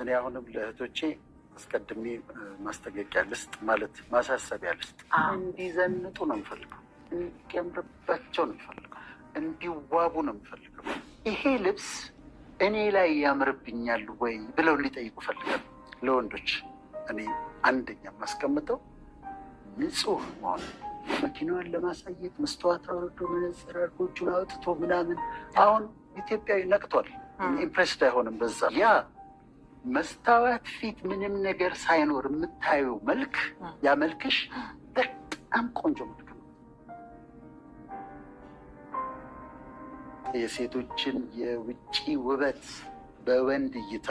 እኔ አሁንም ለእህቶቼ አስቀድሜ ማስጠንቀቂያ ልስጥ፣ ማለት ማሳሰቢያ ልስጥ። እንዲዘንጡ ነው የምፈልገው፣ እንዲያምርባቸው ነው የምፈልገው፣ እንዲዋቡ ነው የምፈልገው። ይሄ ልብስ እኔ ላይ ያምርብኛል ወይ ብለው እንዲጠይቁ እፈልጋለሁ። ለወንዶች እኔ አንደኛ የማስቀምጠው ንጹህ መሆን፣ መኪናዋን ለማሳየት መስተዋት አውርዶ መነጽር አድርጎ እጁን አውጥቶ ምናምን። አሁን ኢትዮጵያዊ ነቅቷል፣ impressed አይሆንም በዛ። ያ መስታወት ፊት ምንም ነገር ሳይኖር የምታየው መልክ፣ ያ መልክሽ በጣም ቆንጆ መልክ ነው። የሴቶችን የውጭ ውበት በወንድ እይታ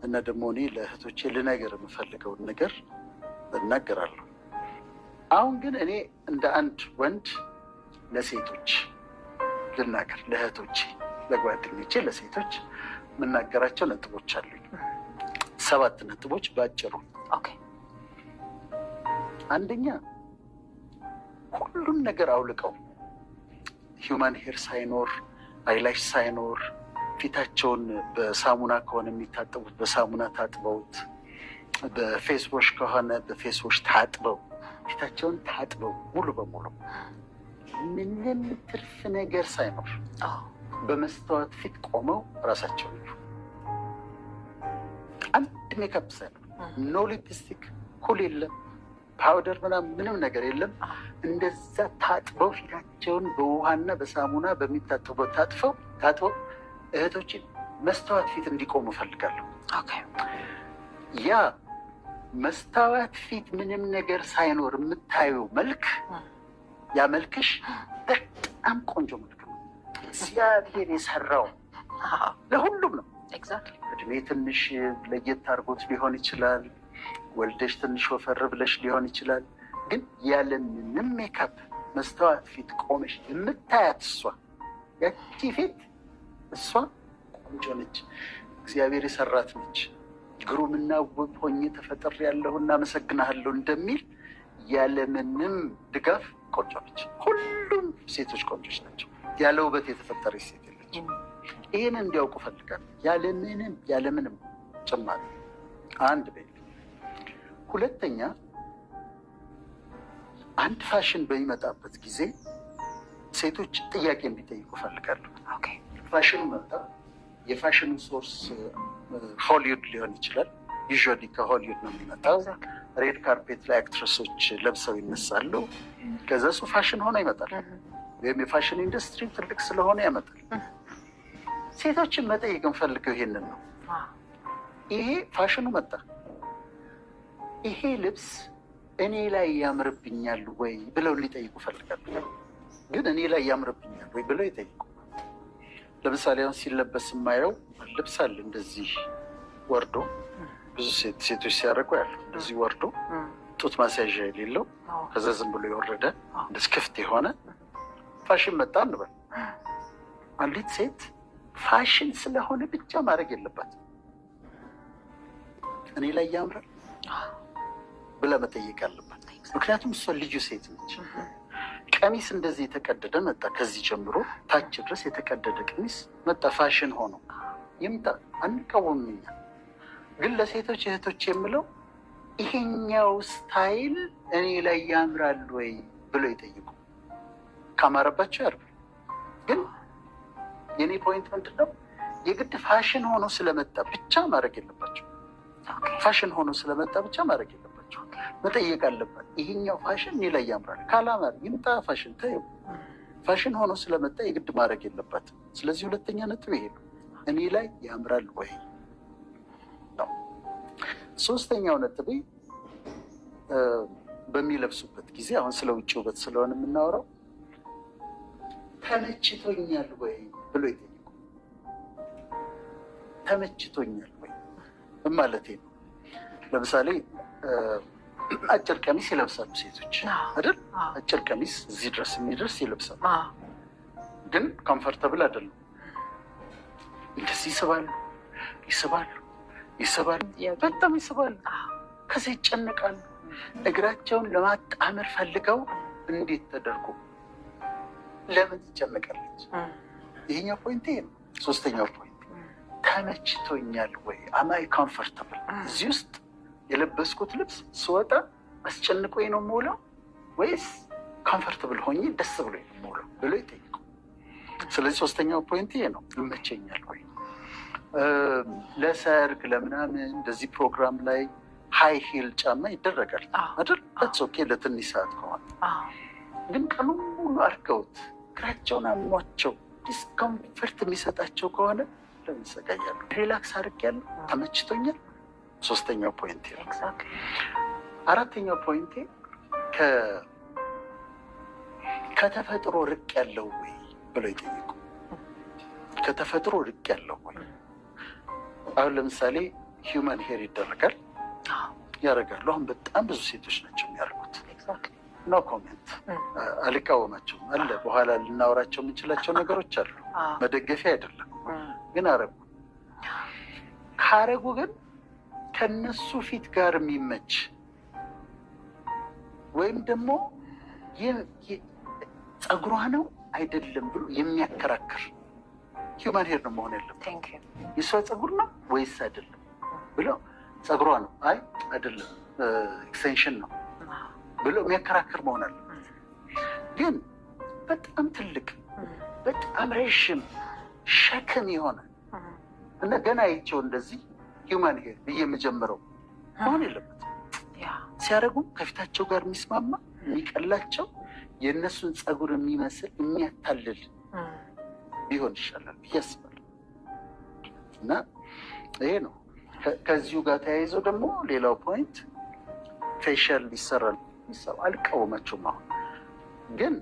እና ደግሞ እኔ ለእህቶቼ ልነገር የምፈልገውን ነገር እናገራለሁ። አሁን ግን እኔ እንደ አንድ ወንድ ለሴቶች ልናገር፣ ለእህቶቼ፣ ለጓደኞቼ፣ ለሴቶች የምናገራቸው ነጥቦች አሉኝ። 7 ነጥቦች ባጭሩ። አንደኛ፣ ሁሉን ነገር አውልቀው human hair ሳይኖር፣ eyelash ሳይኖር፣ ፊታቸውን በሳሙና ከሆነ የሚታጠቡት በሳሙና ታጥበውት፣ በ face wash ከሆነ በ face wash ታጥበው፣ ፊታቸውን ታጥበው ሙሉ በሙሉ ምንም ትርፍ ነገር ሳይኖር በመስተዋት ፊት ቆመው ራሳቸውን እዩ። አንድ ሜካፕ ሳይኖር፣ no lipstick፣ ኩል የለም፣ powder ምናምን ምንም ነገር የለም። እንደዛ ታጥበው ፊታቸውን በውሃና በሳሙና በሚታጠቡበት ታጥፈው ታጥበው እህቶችን መስተዋት ፊት እንዲቆሙ እፈልጋለሁ። ያ መስታወት ፊት ምንም ነገር ሳይኖር የምታየው መልክ፣ ያ መልክሽ በጣም ቆንጆ መልክ ነው። እግዚአብሔር የሰራው ለሁሉም ነው። እድሜ ትንሽ ለየት አድርጎት ሊሆን ይችላል። ወልደሽ ትንሽ ወፈር ብለሽ ሊሆን ይችላል። ግን ያለ ምንም ሜካፕ መስተዋት ፊት ቆመሽ የምታያት እሷ ያቺ ፊት እሷ ቆንጆ ነች። እግዚአብሔር የሰራት ነች። ግሩምና ውብ ሆኜ ተፈጥሬያለሁና አመሰግናለሁ እንደሚል ያለምንም ድጋፍ ቆንጆ ነች። ሁሉም ሴቶች ቆንጆች ናቸው። ያለ ውበት የተፈጠረች ሴት የለችም። ይህን እንዲያውቁ እፈልጋለሁ። ያለምንም ጭማሪ አንድ በይ። ሁለተኛ፣ አንድ ፋሽን በሚመጣበት ጊዜ ሴቶች ጥያቄ እንዲጠይቁ እፈልጋለሁ። ፋሽኑ መጣ። የፋሽኑ source ሆሊውድ ሊሆን ይችላል። Usually ከሆሊውድ ነው የሚመጣው። Red carpet ላይ actress ኦች ለብሰው ይነሳሉ። ከዛ እሱ ፋሽን ሆኖ ይመጣል። ወይም የፋሽን ኢንዱስትሪ ትልቅ ስለሆነ ያመጣል። ሴቶችን መጠየቅ የምፈልገው ይሄንን ነው። ይሄ ፋሽኑ መጣ። ይሄ ልብስ እኔ ላይ ያምርብኛል ወይ ብለው ሊጠይቁ እፈልጋለሁ። ግን እኔ ላይ ያምርብኛል ወይ ብለው ይጠይቁ። ለምሳሌ አሁን ሲለበስ የማየው ልብስ አለ፣ እንደዚህ ወርዶ ብዙ ሴቶች ሲያደርጉ ያለ እንደዚህ ወርዶ ጡት ማስያዣ የሌለው፣ ከዛ ዝም ብሎ የወረደ እንደዚህ ክፍት የሆነ ፋሽን መጣ እንበል። አንዲት ሴት ፋሽን ስለሆነ ብቻ ማድረግ የለባትም። እኔ ላይ ያምራል ብላ መጠየቅ አለባት። ምክንያቱም እሷ ልዩ ሴት ነች። ቀሚስ እንደዚህ የተቀደደ መጣ። ከዚህ ጀምሮ ታች ድረስ የተቀደደ ቀሚስ መጣ። ፋሽን ሆኖ ይምጣ፣ አንቃወምም እኛ። ግን ለሴቶች እህቶች የምለው ይሄኛው style እኔ ላይ ያምራል ወይ ብሎ ይጠይቁ። ካማረባቸው ያርጉ። ግን የኔ point ምንድን ነው? የግድ ፋሽን ሆኖ ስለመጣ ብቻ ማድረግ የለባቸው። ፋሽን ሆኖ ስለመጣ ብቻ ማድረግ የለባቸው። መጠየቅ አለባት። ይሄኛው ፋሽን እኔ ላይ ያምራል? ካላማረ ይምጣ ፋሽን ተይው። ፋሽን ሆኖ ስለመጣ የግድ ማድረግ የለባትም። ስለዚህ ሁለተኛ ነጥብ ይሄ ነው። እኔ ላይ ያምራል ወይ ነው። ሶስተኛው ነጥቤ በሚለብሱበት ጊዜ፣ አሁን ስለ ውጭ ውበት ስለሆነ የምናወራው፣ ተመችቶኛል ወይ ብሎ ይጠይቁ። ተመችቶኛል ወይ ማለት ነው። ለምሳሌ አጭር ቀሚስ ይለብሳሉ ሴቶች አይደል? አጭር ቀሚስ እዚህ ድረስ የሚደርስ ይለብሳሉ፣ ግን comfortable አይደሉም። እንደዚህ ይስባሉ፣ ይስባሉ፣ ይስባሉ፣ በጣም ይስባሉ። ከዚህ ይጨነቃሉ። እግራቸውን ለማጣመር ፈልገው እንዴት ተደርጎ ለምን ትጨነቃለች? ይሄኛው point ይሄ ነው። ሶስተኛው point ተመችቶኛል ወይ? Am I comfortable? እዚህ ውስጥ የለበስኩት ልብስ ስወጣ አስጨንቆኝ ነው የምውለው ወይስ comfortable ሆኜ ደስ ብሎኝ ነው የምውለው ብሎ ይጠይቁ። ስለዚህ ሶስተኛው point ይሄ ነው፣ ይመቸኛል ወይ? ለሰርግ ለምናምን እንደዚህ ፕሮግራም ላይ high heel ጫማ ይደረጋል አይደል? That's okay ለትንሽ ሰዓት ከሆነ። ግን ቀኑን ሙሉ አድርገውት እግራቸውን አሟቸው discomfort የሚሰጣቸው ከሆነ ለምን ይሰቃያሉ? Relax አድርጌያለሁ፣ ተመችቶኛል። ሶስተኛው point ነው። አራተኛው point ኤ ከተፈጥሮ ርቄያለሁ ወይ ብለው ይጠይቁ። ከተፈጥሮ ርቄያለሁ ወይ? አሁን ለምሳሌ human hair ይደረጋል፣ ያደርጋሉ። አሁን በጣም ብዙ ሴቶች ናቸው የሚያደርጉት። No comment፣ አልቃወማቸውም። አለ በኋላ ልናወራቸው የምንችላቸው ነገሮች አሉ። መደገፊያ አይደለም ግን አረጉ። ካረጉ ግን ከነሱ ፊት ጋር የሚመች ወይም ደግሞ ፀጉሯ ነው አይደለም ብሎ የሚያከራክር human hair ነው መሆን ያለበት። የእሷ ፀጉር ነው ወይስ አይደለም ብሎ፣ ፀጉሯ ነው፣ አይ አይደለም extension ነው ብሎ የሚያከራክር መሆን አለበት። ግን በጣም ትልቅ፣ በጣም ረዥም፣ ሸክም የሆነ እና ገና አይቼው እንደዚህ human hair ብዬ የምጀምረው መሆን የለበትም። ሲያደርጉም ከፊታቸው ጋር የሚስማማ፣ የሚቀላቸው፣ የእነሱን ፀጉር የሚመስል፣ የሚያታልል ቢሆን ይሻላል ብዬ አስባለሁ። እና ይሄ ነው። ከዚሁ ጋር ተያይዞ ደግሞ ሌላው point facial ይሰራል። አልቃወማቸውም። አሁን ግን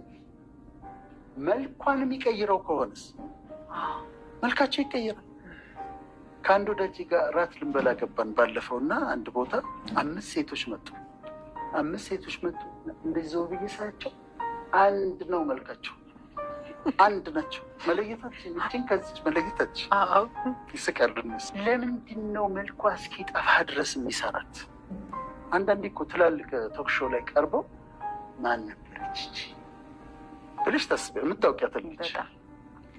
መልኳን የሚቀይረው ከሆነስ? መልካቸው ይቀይራል። ከአንድ ወዳጅ ጋር እራት ልንበላ ገባን ባለፈው እና አንድ ቦታ አምስት ሴቶች መጡ። አምስት ሴቶች መጡ። እንደዚህ ዘው ብዬ ሳያቸው አንድ ነው መልካቸው፣ አንድ ናቸው። መለየታችን ይችን ከዚች መለየታችን ይስቃሉ እነሱ። ለምንድን ነው መልኳ እስኪጠፋ ድረስ የሚሰራት? አንዳንዴ እኮ ትላልቅ talk show ላይ ቀርበው ማን ነበረች ይቺ ብለሽ ታስቢ የምታውቂያት ልጅ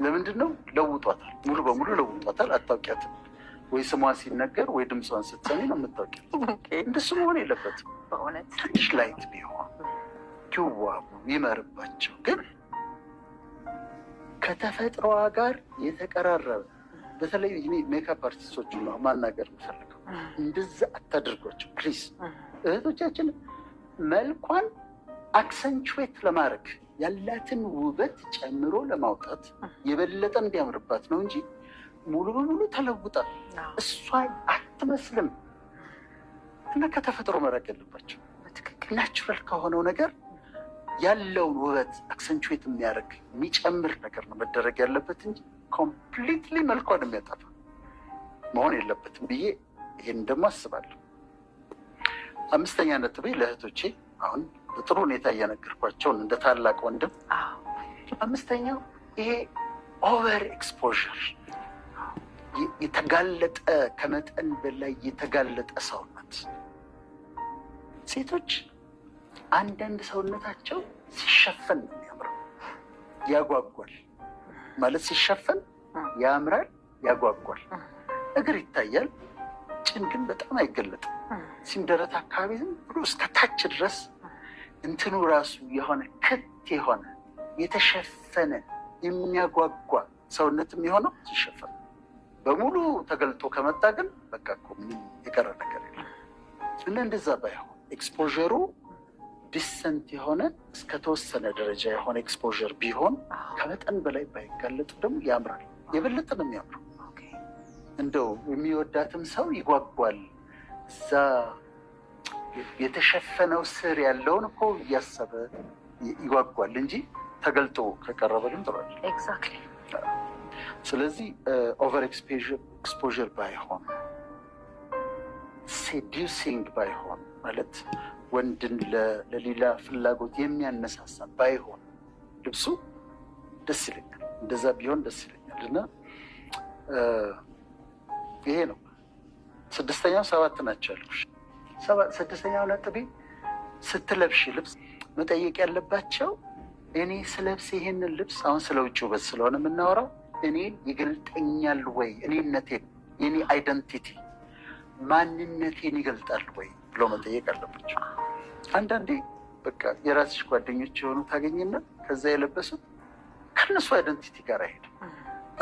ለምንድን ነው ለውጧታል? ሙሉ በሙሉ ለውጧታል። አታውቂያትም። ወይ ስሟ ሲነገር ወይ ድምጿን ስትሰሚ ነው የምታውቂያት። እንደሱ መሆን የለበትም። ትንሽ light ቢሆን፣ ይዋቡ፣ ይመርባቸው። ግን ከተፈጥሮዋ ጋር የተቀራረበ፣ በተለይ እኔ ሜካፕ አርቲስቶቹ ነው ማናገር የምፈልገው። እንደዛ አታድርጓቸው please። እህቶቻችን መልኳን accentuate ለማድረግ፣ ያላትን ውበት ጨምሮ ለማውጣት፣ የበለጠ እንዲያምርባት ነው እንጂ ሙሉ በሙሉ ተለውጣ እሷ አትመስልም። እና ከተፈጥሮ መራቅ ያለባቸው natural ከሆነው ነገር ያለውን ውበት accentuate የሚያደርግ፣ የሚጨምር ነገር ነው መደረግ ያለበት እንጂ completely መልኳን የሚያጠፋ መሆን የለበትም ብዬ ይህን ደግሞ አስባለሁ። አምስተኛ ነጥቤ ለእህቶቼ አሁን በጥሩ ሁኔታ እየነገርኳቸውን እንደ ታላቅ ወንድም፣ አምስተኛው ይሄ over exposure፣ የተጋለጠ፣ ከመጠን በላይ የተጋለጠ ሰውነት። ሴቶች አንዳንድ ሰውነታቸው ሲሸፈን ነው የሚያምረው፣ ያጓጓል። ማለት ሲሸፈን ያምራል፣ ያጓጓል። እግር ይታያል፣ ጭን ግን በጣም አይገለጥም። ሲምደረት አካባቢ ዝም ብሎ እስከ ታች ድረስ እንትኑ ራሱ የሆነ ክት የሆነ የተሸፈነ የሚያጓጓ ሰውነት የሚሆነው ሲሸፈን፣ በሙሉ ተገልጦ ከመጣ ግን በቃ እኮ ምንም የቀረ ነገር የለም። እና እንደዛ ባይሆን፣ exposure ኡ decent የሆነ፣ እስከተወሰነ ደረጃ የሆነ exposure ቢሆን፣ ከመጠን በላይ ባይጋለጡ ደግሞ ያምራል። የበለጠ ነው የሚያምረው። እንደው የሚወዳትም ሰው ይጓጓል። እዛ የተሸፈነው ስር ያለውን እኮ እያሰበ ይጓጓል እንጂ ተገልጦ ከቀረበ ግን ጥሩ አይደለም። ስለዚህ over exposure ባይሆን፣ seducing ባይሆን፣ ማለት ወንድን ለሌላ ፍላጎት የሚያነሳሳ ባይሆን ልብሱ ደስ ይለኛል። እንደዛ ቢሆን ደስ ይለኛል። እና ይሄ ነው ስድስተኛው። ሰባት ናቸው ያልኩሽ። ስድስተኛው ነጥቤ ስትለብሺ ልብስ መጠየቅ ያለባቸው እኔ ስለብስ ይሄንን ልብስ፣ አሁን ስለ ውጭ ውበት ስለሆነ የምናወራው፣ እኔን ይገልጠኛል ወይ? እኔነቴን የኔ identity ማንነቴን ይገልጣል ወይ ብሎ መጠየቅ አለባቸው። አንዳንዴ በቃ የራስሽ ጓደኞች የሆኑ ታገኝና ከዛ የለበሱት ከእነሱ identity ጋር አይሄድም፣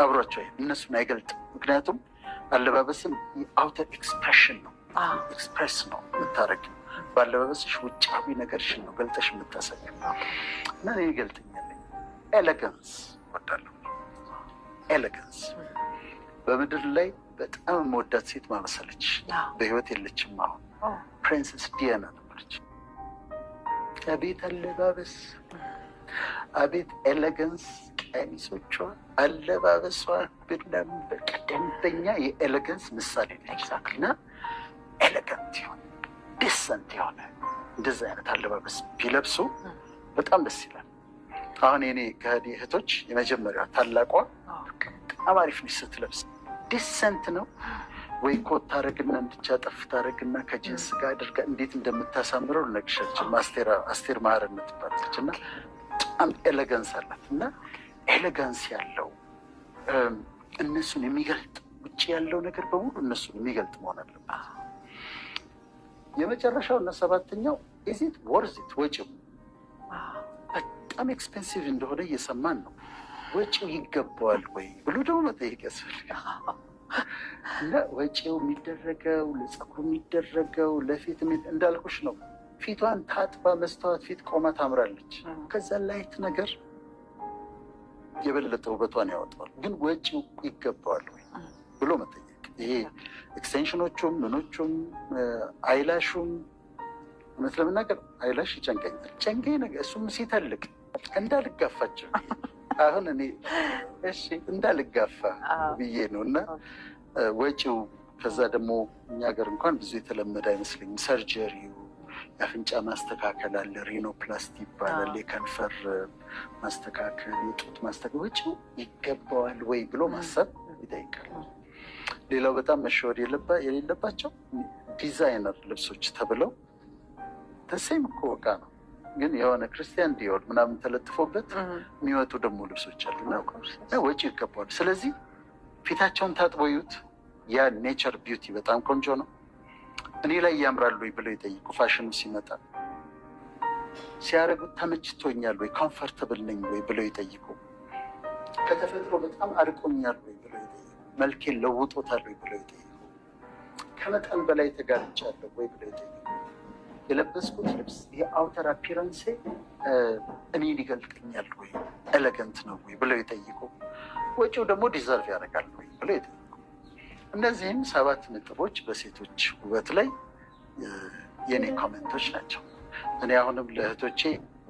አብሯቸው አይሄድም፣ እነሱን አይገልጥም። ምክንያቱም አለባበስም የ outer expression ነው፣ express ነው የምታደርጊው። በአለባበስሽ ውጫዊ ነገርሽን ነው ገልጠሽ የምታሳየው። እና እኔ ይገልጥኛል። Elegance እወዳለሁ። Elegance በምድር ላይ በጣም የምወዳት ሴት ማመሰለች በህይወት የለችም አሁን። Princess ዲያና ነበረች። አቤት አለባበስ፣ አቤት elegance፣ ቀሚሶቿ፣ አለባበሷ ብናም በቃ ደንበኛ የ elegance ምሳሌ ነች። እና elegant የሆነ፣ decent የሆነ እንደዚህ አይነት አለባበስ ቢለብሱ በጣም ደስ ይላል። አሁን የኔ ከእኔ እህቶች የመጀመሪያዋ ታላቋ በጣም አሪፍ ነች ስትለብስ፣ decent ነው ወይ ኮት ታደርግና እንድቻ ጠፍ ታደርግና ከጂንስ ጋር አድርጋ እንዴት እንደምታሳምረው ልነግርሽ አልችልም። አስቴር መሀረነት ትባላለች እና በጣም elegance አላት። እና elegance ያለው፣ እነሱን የሚገልጥ፣ ውጭ ያለው ነገር በሙሉ እነሱን የሚገልጥ መሆን አለበት። የመጨረሻው እና ሰባተኛው፣ is it worth it? ወጪው በጣም expensive እንደሆነ እየሰማን ነው። ወጪው ይገባዋል ወይ ብሎ ደግሞ መጠየቅ ያስፈልጋል። እና ወጪው የሚደረገው ለፀጉር የሚደረገው፣ ለፊት እንዳልኩሽ ነው። ፊቷን ታጥባ መስተዋት ፊት ቆማ ታምራለች። ከዛ light ነገር የበለጠ ውበቷን ያወጣዋል። ግን ወጪው ይገባዋል ወይ ብሎ መጠየቅ። ይሄ extension ኦቹም ምኖቹም eyelash ኡም፣ እውነት ለመናገር eyelash ይጨንቀኛል። ጨንቀኝ ነገር እሱም ሲተልቅ እንዳልጋፋቸው፣ አሁን እኔ እንዳልጋፋ ብዬ ነው። እና ወጪው፣ ከዛ ደግሞ እኛ ሀገር እንኳን ብዙ የተለመደ አይመስለኝም። Surgery ው፣ የአፍንጫ ማስተካከል አለ፣ rhinoplasty ይባላል። የከንፈር ማስተካከል፣ የጡት ማስተካከል፣ ወጪው ይገባዋል ወይ ብሎ ማሰብ ይጠይቃል። ሌላው በጣም መሸወድ የሌለባቸው ዲዛይነር ልብሶች ተብለው the same እኮ እቃ ነው፣ ግን የሆነ Christian Dior ምናምን ተለጥፎበት የሚወጡ ደግሞ ልብሶች አሉ እና ወጪ ይገባዋል። ስለዚህ ፊታቸውን ታጥበው ይዩት። ያ nature beauty በጣም ቆንጆ ነው። እኔ ላይ ያምራሉ ወይ ብለው ይጠይቁ። ፋሽኑ ሲመጣ ሲያደርጉት ተመችቶኛል ወይ፣ comfortable ነኝ ወይ ብለው ይጠይቁ። ከተፈጥሮ በጣም አርቆኛል ወይ ብለው ይጠይቁ። መልኬን ለውጦታል ወይ ብለው ይጠይቁ። ከመጠን በላይ ተጋልጫለሁ ወይ ብለው ይጠይቁ። የለበስኩት ልብስ የ outer appearance ኤ እኔን ይገልጠኛል ወይ፣ elegant ነው ወይ ብለው ይጠይቁ። ወጪው ደግሞ deserve ያደርጋል ወይ ብለው ይጠይቁ። እነዚህም ሰባት ነጥቦች በሴቶች ውበት ላይ የኔ comment ኦች ናቸው። እኔ አሁንም ለእህቶቼ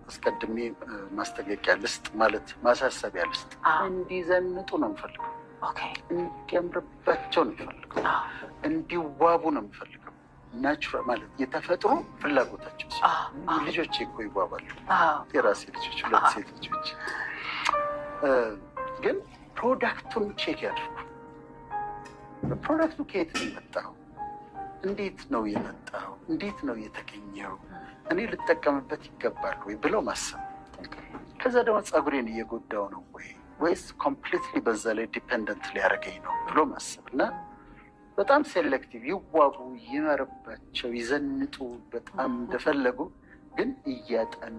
አስቀድሜ ማስጠንቀቂያ ልስጥ፣ ማለት ማሳሰቢያ ልስጥ። እንዲዘንጡ ነው የምፈልገው። እንዲያምርባቸው ነው የምፈልገው። እንዲዋቡ ነው የምፈልገው። Natural ማለት የተፈጥሮ ፍላጎታቸው። ልጆቼ እኮ ይዋባሉ። የራሴ ልጆች፣ ሁለት ሴት ልጆች። ግን product ኡን check ያድርጉ። Product ኡ ከየት ነው የመጣው? እንዴት ነው የመጣው? እንዴት ነው የተገኘው? እኔ ልጠቀምበት ይገባል ወይ ብለው ማሰብ። ከዛ ደግሞ ፀጉሬን እየጎዳው ነው ወይ፣ ወይስ completely በዛ ላይ dependent ሊያደርገኝ ነው ብሎ ማሰብ። እና በጣም selective፣ ይዋቡ፣ ይመርባቸው፣ ይዘንጡ በጣም እንደፈለጉ፣ ግን እያጠኑ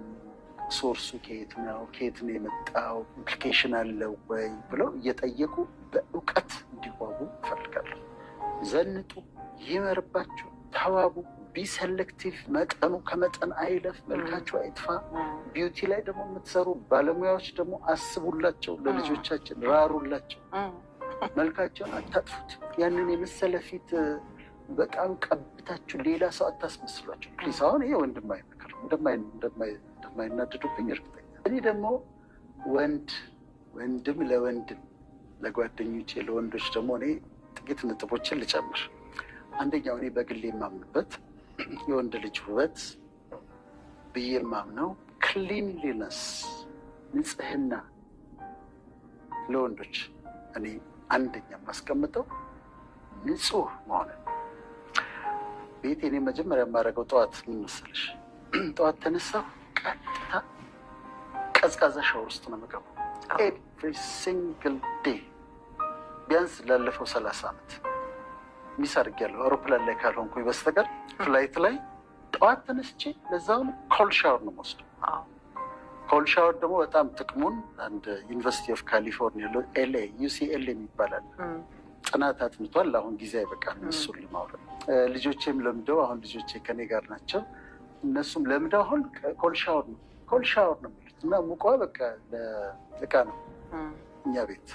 source ኡ ከየት ነው፣ ከየት ነው የመጣው፣ implication አለው ወይ ብለው እየጠየቁ በእውቀት እንዲዋቡ እፈልጋለሁ። ዘንጡ፣ ይመርባቸው፣ ተዋቡ። Be selective፣ መጠኑ ከመጠን አይለፍ፣ መልካቸው አይጥፋ። Beauty ላይ ደግሞ የምትሰሩ ባለሙያዎች ደግሞ አስቡላቸው፣ ለልጆቻችን ራሩላቸው፣ መልካቸውን አታጥፉት። ያንን የመሰለ ፊት በጣም ቀብታችሁ ሌላ ሰው አታስመስሏቸው please። አሁን ይሄ ወንድማዊ ምክር፣ እንደማይናደዱብኝ እርግጠኛ። እኔ ደግሞ ወንድ ወንድም ለወንድም፣ ለጓደኞቼ ለወንዶች ደግሞ እኔ ጥቂት ነጥቦችን ልጨምር። አንደኛው እኔ በግሌ የማምንበት የወንድ ልጅ ውበት ብዬ የማምነው cleanliness፣ ንጽህና። ለወንዶች እኔ አንደኛ የማስቀምጠው ንጹህ መሆንን። ቤቴ እኔ መጀመሪያ የማደርገው ጠዋት ምን መሰለሽ? ጠዋት ተነሳሁ፣ ቀጥታ ቀዝቃዛ ሻወር ውስጥ ነው የምገባው። Every single day ቢያንስ ላለፈው 30 ዓመት። Miss አድርጌያለሁ አውሮፕላን ላይ ካልሆንኩኝ በስተቀር። Flight ላይ ጠዋት ተነስቼ ለዛውም cold shower ነው የምወስደው። Cold shower ደግሞ በጣም ጥቅሙን አንድ University of California LA UCLA የሚባላል ጥናት አጥንቷል። አሁን ጊዜ አይበቃም እሱን ለማውራት። ልጆቼም ለምደው፣ አሁን ልጆቼ ከኔ ጋር ናቸው። እነሱም ለምደው አሁን cold shower ነው፣ cold shower ነው የሚሉት። እና ሙቋ በቃ ለእቃ ነው እኛ ቤት።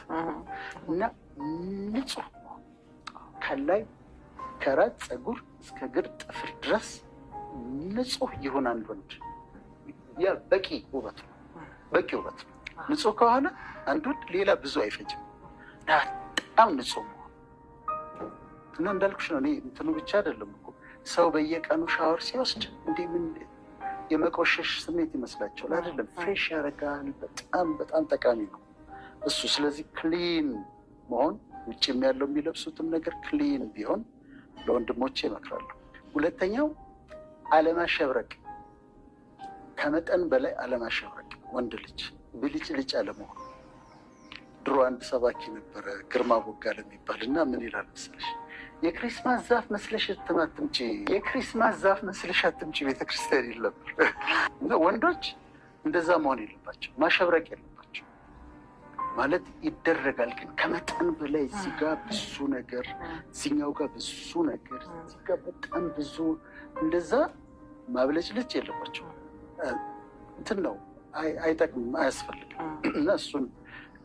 እና ንጹህ ከላይ ከራስ ፀጉር እስከ እግር ጥፍር ድረስ ንጹህ ይሁን አንድ ወንድ። ያ በቂ ውበት ነው፣ በቂ ውበት ነው። ንጹህ ከሆነ አንድ ወንድ ሌላ ብዙ አይፈጅም። በጣም ንጹህ መሆን። እና እንዳልኩሽ ነው። እኔ እንትኑ ብቻ አይደለም እኮ፣ ሰው በየቀኑ ሻወር ሲወስድ እንዲህ ምን የመቆሸሽ ስሜት ይመስላቸዋል። አይደለም፣ fresh ያደርጋል። በጣም በጣም ጠቃሚ ነው እሱ። ስለዚህ clean መሆን፣ ውጭም ያለው የሚለብሱትም ነገር clean ቢሆን ለወንድሞቼ እመክራለሁ። ሁለተኛው አለማሸብረቅ፣ ከመጠን በላይ አለማሸብረቅ፣ ወንድ ልጅ ብልጭልጭ አለመሆን። ድሮ አንድ ሰባኪ ነበረ ግርማ ቦጋለ የሚባል። እና ምን ይላል መሰለሽ? "የ Christmas ዛፍ መስለሽ አትምጪ፣ የ Christmas ዛፍ መስለሽ አትምጪ ቤተክርስቲያን" ይል ነበር። እና ወንዶች እንደዛ መሆን የለባቸው፣ ማሸብረቅ የለባቸው። ማለት ይደረጋል፣ ግን ከመጠን በላይ እዚህ ጋ ብዙ ነገር፣ እዚኛው ጋር ብዙ ነገር፣ እዚህ ጋ በጣም ብዙ እንደዛ ማብለጭልጭ የለባቸው። እንትን ነው፣ አይጠቅምም፣ አያስፈልግም። እና እሱን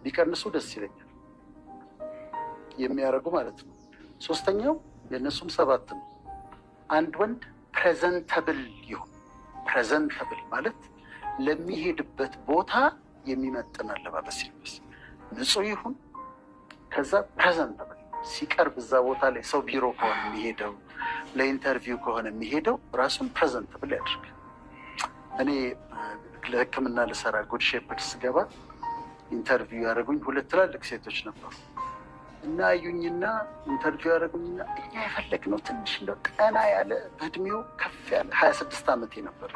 ቢቀንሱ ደስ ይለኛል፣ የሚያደርጉ ማለት ነው። ሶስተኛው የእነሱም ሰባት ነው። አንድ ወንድ presentable ይሁን። Presentable ማለት ለሚሄድበት ቦታ የሚመጥን አለባበስ ይልበስ፣ ንጹህ ይሁን። ከዛ presentable ሲቀርብ እዛ ቦታ ላይ፣ ሰው ቢሮ ከሆነ የሚሄደው፣ ለ interview ከሆነ የሚሄደው፣ ራሱን presentable ያድርግ። እኔ ለሕክምና ልሰራ Good Shepherd ስገባ interview ያደረጉኝ ሁለት ትላልቅ ሴቶች ነበሩ። እና አዩኝና interview ያደረጉኝና "እኛ የፈለግነው ትንሽ እንደው ጠና ያለ፣ በእድሜው ከፍ ያለ፣" 26 ዓመቴ ነበር።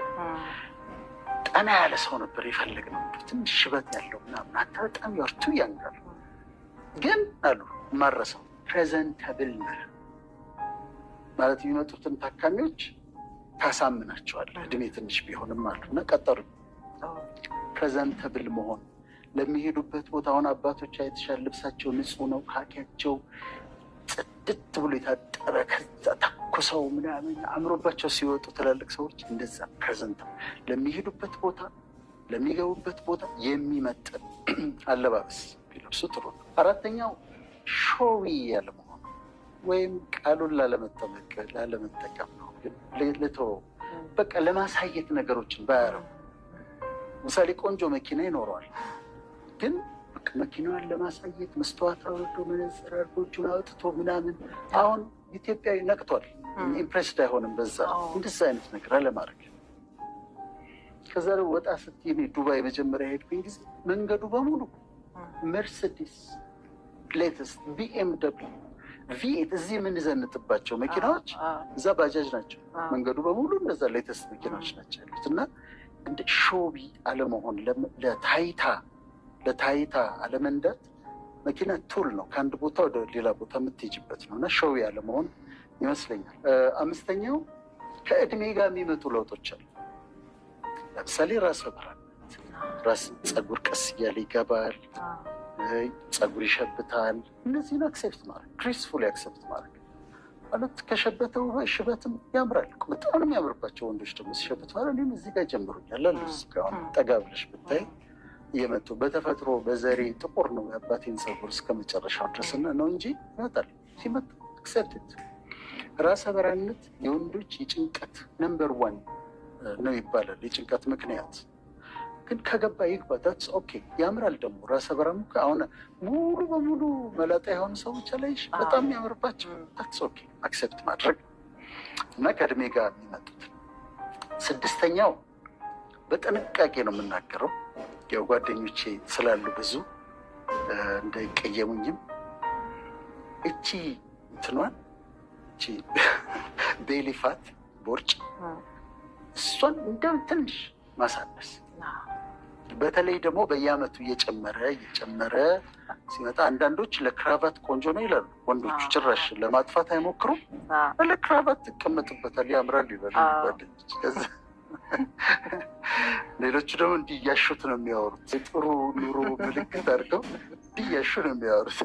"ጠና ያለ ሰው ነበር የፈለግነው፣ ትንሽ ሽበት ያለው ምናምን፣ አንተ በጣም you're too young" አሉ። ግን አሉ ማረሰው "presentable ነህ ማለት የሚመጡትን ታካሚዎች ታሳምናቸዋለህ፣ እድሜ ትንሽ ቢሆንም" አሉ እና ቀጠሩ። Presentable መሆን ለሚሄዱበት ቦታ። አሁን አባቶች አይተሻል፣ ልብሳቸው ንጹህ ነው፣ ካኪያቸው ጽድት ብሎ የታጠበ፣ ከዛ ተኩሰው ምናምን አምሮባቸው ሲወጡ ትላልቅ ሰዎች፣ እንደዛ present ለሚሄዱበት ቦታ፣ ለሚገቡበት ቦታ የሚመጥን አለባበስ ቢለብሱ ጥሩ ነው። አራተኛው showy ያለመሆን፣ ወይም ቃሉን ላለመጠቀም ነው፣ ልተወው፣ በቃ ለማሳየት ነገሮችን ባያረጉ። ምሳሌ ቆንጆ መኪና ይኖረዋል፣ ግን መኪናዋን ለማሳየት መስተዋት አውርዶ፣ መነጽር አድርጎ፣ እጁን አውጥቶ ምናምን፣ አሁን ኢትዮጵያዊ ነቅቷል፣ impressed አይሆንም በዛ። እንደዛ አይነት ነገር አለማድረግ። ከዛ ደግሞ ወጣ ስትይ፣ እኔ ዱባይ መጀመሪያ ሄድኩኝ ጊዜ መንገዱ በሙሉ Mercedes፣ latest BMW V8፣ እዚህ የምንዘንጥባቸው መኪናዎች እዛ ባጃጅ ናቸው። መንገዱ በሙሉ እንደዛ latest መኪናዎች ናቸው ያሉት። እና እንደ showy አለመሆን፣ ለታይታ ለታይታ አለመንዳት። መኪና tool ነው፣ ከአንድ ቦታ ወደ ሌላ ቦታ የምትሄጅበት ነው። እና showy አለመሆን ይመስለኛል። አምስተኛው ከእድሜ ጋር የሚመጡ ለውጦች አሉ። ለምሳሌ ራሰ በራነት፣ ራስ ፀጉር ቀስ እያለ ይገባል፣ ፀጉር ይሸብታል። እነዚህን accept ማድረግ፣ gracefully accept ማድረግ ማለት ከሸበተው ሽበትም ያምራል። በጣም ነው የሚያምርባቸው ወንዶች ደግሞ ሲሸብት። ማለት እኔም እዚህ ጋር ጀምሮኛል አሉ። እዚህ ጋር አሁን ጠጋ ብለሽ ብታይ እየመጡ፣ በተፈጥሮ በዘሬ ጥቁር ነው የአባቴን ፀጉር እስከ መጨረሻው ድረስ ነው እንጂ ይመጣል። ሲመጣ accept። ራሰ በራነት የወንዶች የጭንቀት number one ነው ይባላል። የጭንቀት ምክንያት ግን ከገባ ይግባ። That's okay። ያምራል ደግሞ ራሰ በራም። አሁን ሙሉ በሙሉ መላጣ የሆኑ ሰዎች አላይሽ? በጣም የሚያምርባቸው። That's okay፣ accept ማድረግ እና ከእድሜ ጋር የሚመጡት። ስድስተኛው በጥንቃቄ ነው የምናገረው። ያው ጓደኞቼ ስላሉ ብዙ እንዳይቀየሙኝም፣ እቺ እንትኗን፣ እቺ belly fat፣ ቦርጭ፣ እሷን እንደው ትንሽ ማሳነስ። በተለይ ደግሞ በየአመቱ እየጨመረ እየጨመረ ሲመጣ አንዳንዶች ለክራቫት ቆንጆ ነው ይላሉ። ወንዶቹ ጭራሽ ለማጥፋት አይሞክሩም። ለክራቫት ትቀመጥበታል፣ ያምራል ይላሉ ጓደኞች። ከዛ ሌሎቹ ደግሞ እንዲህ እያሹት ነው የሚያወሩት። የጥሩ ኑሮ ምልክት አድርገው እንዲህ እያሹ ነው የሚያወሩት።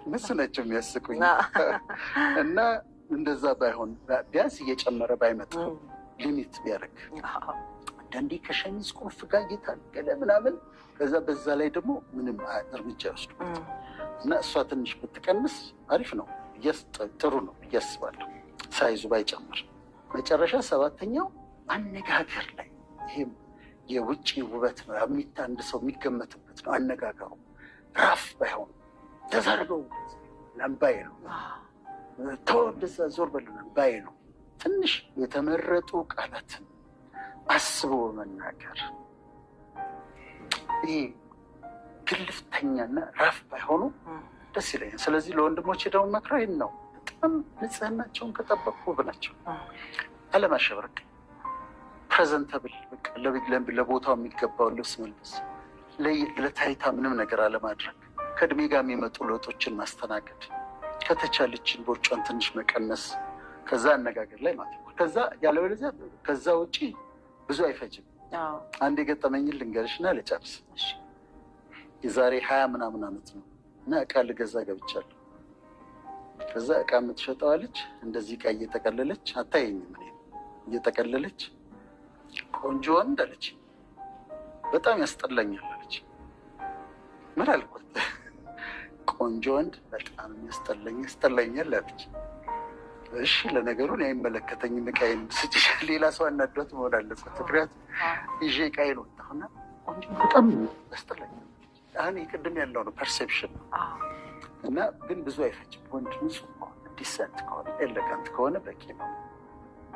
እነሱ ናቸው የሚያስቁኝ። እና እንደዛ ባይሆን፣ ቢያንስ እየጨመረ ባይመጣ፣ limit ቢያደርግ። አንዳንዴ ከሸሚዝ ቁልፍ ጋር እየታገለ ምናምን፣ ከዛ በዛ ላይ ደግሞ ምንም እርምጃ ይወስዱበት እና እሷ ትንሽ ብትቀንስ አሪፍ ነው፣ ጥሩ ነው ብዬ አስባለሁ። Size ኡ ባይጨምር። መጨረሻ ሰባተኛው አነጋገር ላይ፣ ይሄም የውጭ ውበት ነው። አንድ ሰው የሚገመትበት ነው አነጋገሩ። Rough ባይሆን፣ ተዘርገው ባይ ነው፣ ተው እንደዛ ዞር በል ባይ ነው። ትንሽ የተመረጡ ቃላትን አስቦ መናገር፣ ይህ ግልፍተኛና rough ባይሆኑ ደስ ይለኛል። ስለዚህ ለወንድሞቼ ደግሞ መክረው ይህን ነው። በጣም ንጽህናቸውን ከጠበቁ ውብ ናቸው። አለማሸብረቅ፣ presentable፣ ለቦታው የሚገባውን ልብስ መልበስ፣ ለታይታ ምንም ነገር አለማድረግ፣ ከእድሜ ጋር የሚመጡ ለውጦችን ማስተናገድ፣ ከተቻለችን ቦርጯን ትንሽ መቀነስ፣ ከዛ አነጋገር ላይ ማተኮር። ከዛ ያለበለዚያ ከዛ ውጪ ብዙ አይፈጅም። አንድ የገጠመኝን ልንገርሽና ልጨርስ። የዛሬ 20 ምናምን ዓመት ነው እና እቃ ልገዛ ገብቻለሁ። ከዛ እቃ የምትሸጠዋ ልጅ እንደዚህ እቃ እየጠቀለለች፣ አታየኝም፣ እኔ እየጠቀለለች "ቆንጆ ወንድ" አለች። "በጣም ያስጠላኛል" አለች። ምን አልኳት? "ቆንጆ ወንድ በጣም ያስጠላኝ ያስጠላኛል" አለች። እሺ ለነገሩ እኔ አይመለከተኝም፣ እቃዬን ስጭሽ። ሌላ ሰው አናዷት መሆን አለበት። ምክንያቱም ይዤ እቃዬን ወጣሁና "ቆንጆ በጣም ያስጠላኛል።" አሁን ቅድም ያለው ነው፣ perception ነው። እና ግን ብዙ አይፈጅም። ወንድ ንጹህ ከሆነ፣ decent ከሆነ፣ elegant ከሆነ በቂ ነው።